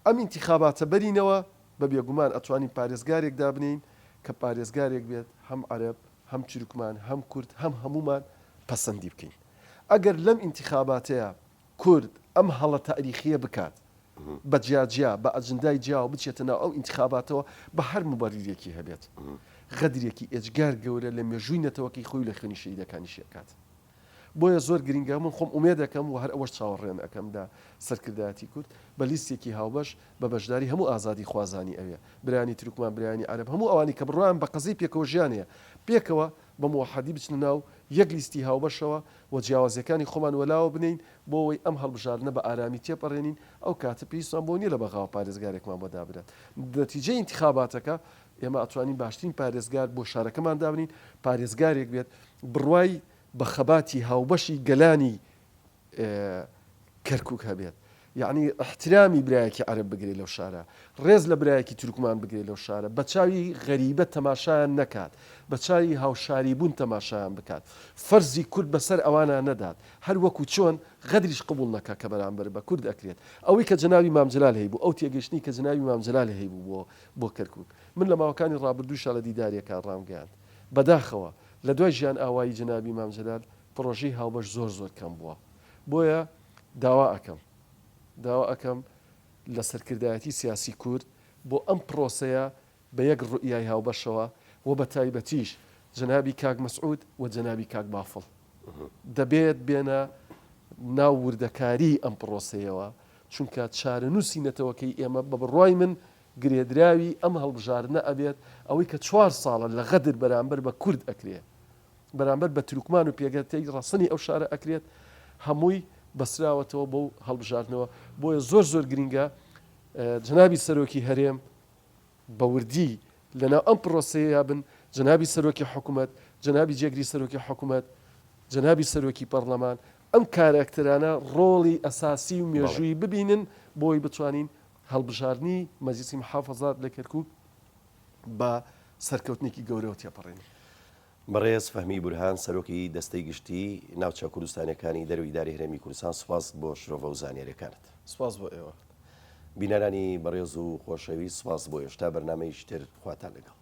ئەم ئینتیخاباتە بەرینەوە، بە بێگومان ئەتوانین پارێزگارێک دابنێین کە پارێزگارێک بێت هەم عەرەب، هەم تورکمان، هەم کورد، هەم هەموومان پەسەندی بکەین. ئەگەر لەم ئینتیخاباتەیا کورد ئەم هەڵە تاریخییە بکات، بە جیا جیا، بە ئەجندای جیاوە بچێتە ناو ئەو ئینتخاباتەوە، بە هەر موبەریرێکی هەبێت، غەدرێکی ئێجگار گەورە لە مێژووی نەتەوەکەی خۆی و لە خوێنی شەهیدەکانیشی ئەکات. بۆیە زۆر گرینگە، من خۆم ئومێد ئەکەم و هەر ئەوەش چاوەڕێن ئەکەم لە سەرکردایەتی کورد، بە لیستێکی هاوبەش، بە بەشداری هەموو ئازادیخوازانی ئەوێ، برایانی تورکمان، برایانی عەرەب، هەموو ئەوانەی کە بڕوایان بە قەزیەی پێکەوەژیان هەیە، پێکەوە بە موەحەدی بچنە ناو یەک لیستی هاوبەشەوە و جیاوازیەکانی خۆمان وەلاوە بنێین بۆ ئەوەی ئەم هەڵبژاردنە بە ئارامی تێپەڕێنین، ئەو کاتە پێویستمان بەوە نیە لە بەغاوە پارێزگارێکمان بۆ دابنرێت. نەتیجەی ئینتیخاباتەکە ئێمە ئەتوانین باشترین پارێزگار بۆ شارەکەمان دابنین، پارێزگارێک بێت بڕوای بە خەباتی هاوبەشی گەلانی کەرکوک هەبێت یەعنی ئیحترامی برایەکی عەرەب بگرێت لەو شارە ڕێز لە برایەکی تورکمان بگرێت لەو شارە بە چاوی غەریبە تەماشایان نەکات بە چاوی هاوشاری بوون تەماشایان بکات فەرزی کورد بەسەر ئەوانە نەدات هەر وەکو چۆن غەدریش قبوڵ نەکا کە بەرامبەر بە کورد ئەکرێت ئەوەی کە جەنابی مام جەلال هەیبوو ئەو تێگەیشتنی کە جەنابی مام جەلال هەیبوو بۆ بۆ کەرکوک من لە ماوەکانی ڕابردووشا لە دیدارێکا ڕامگەیاند بەداخەوە لە دوای ژیان ئاوایی جەنابی مام جەلال پڕۆژەی هاوبەش زۆر زۆر کەم بووە بۆیە داوا ئەکەم داوا ئەکەم لە سەرکردایەتی سیاسی کورد بۆ ئەم پڕۆسەیە بە یەک ڕوئیای هاوبەشەوە و بە تایبەتیش جەنابی کاک مەسعود و جەنابی کاک بافڵ دەبێت بێنە ناو وردەکاری ئەم پڕۆسەیەوە چونکە چارەنووسی نەتەوەکەی ئێمە بە بڕوای من گرێدراوی ئەم هەڵبژاردنە ئەبێت ئەوەی کە چوار ساڵە لە غەدر بەرامبەر بە کورد ئەکرێ بەرامبەر بە تورکمان و پێگەتەی ڕەسەنی ئەو شارە ئەکرێت هەمووی بەسراوەتەوە بەو هەڵبژاردنەوە بۆیە زۆر زۆر گرینگە جەنابی سەرۆکی هەرێم بە وردی لەناو ئەم پرۆسەیە بن جەنابی سەرۆکی حکوومەت جەنابی جێگری سەرۆکی حکوومەت جەنابی سەرۆکی پەرلەمان ئەم کارئەکتەرانە ڕۆڵی ئەساسی و مێژووی ببینن بۆی بتوانین هەڵبژاردنی مەجلیسی محافەزات لە کەرکوک بە سەرکەوتنێکی گەورەوە تێپەڕێنین. بەڕێز فەهمی بورهان سەرۆکی دەستەی گشتی ناوچە کوردستانیەکانی دەرەوەی ئیدارەی هەرێمی کوردستان سوپاس بۆ شرۆڤە و زانیاریەکانت. سوپاس بۆ ئێوە. بینەرانی بەڕێز و خۆشەویست سوپاس بۆ ئێوەش تا بەرنامەیەکی تر خواتان لەگەڵ.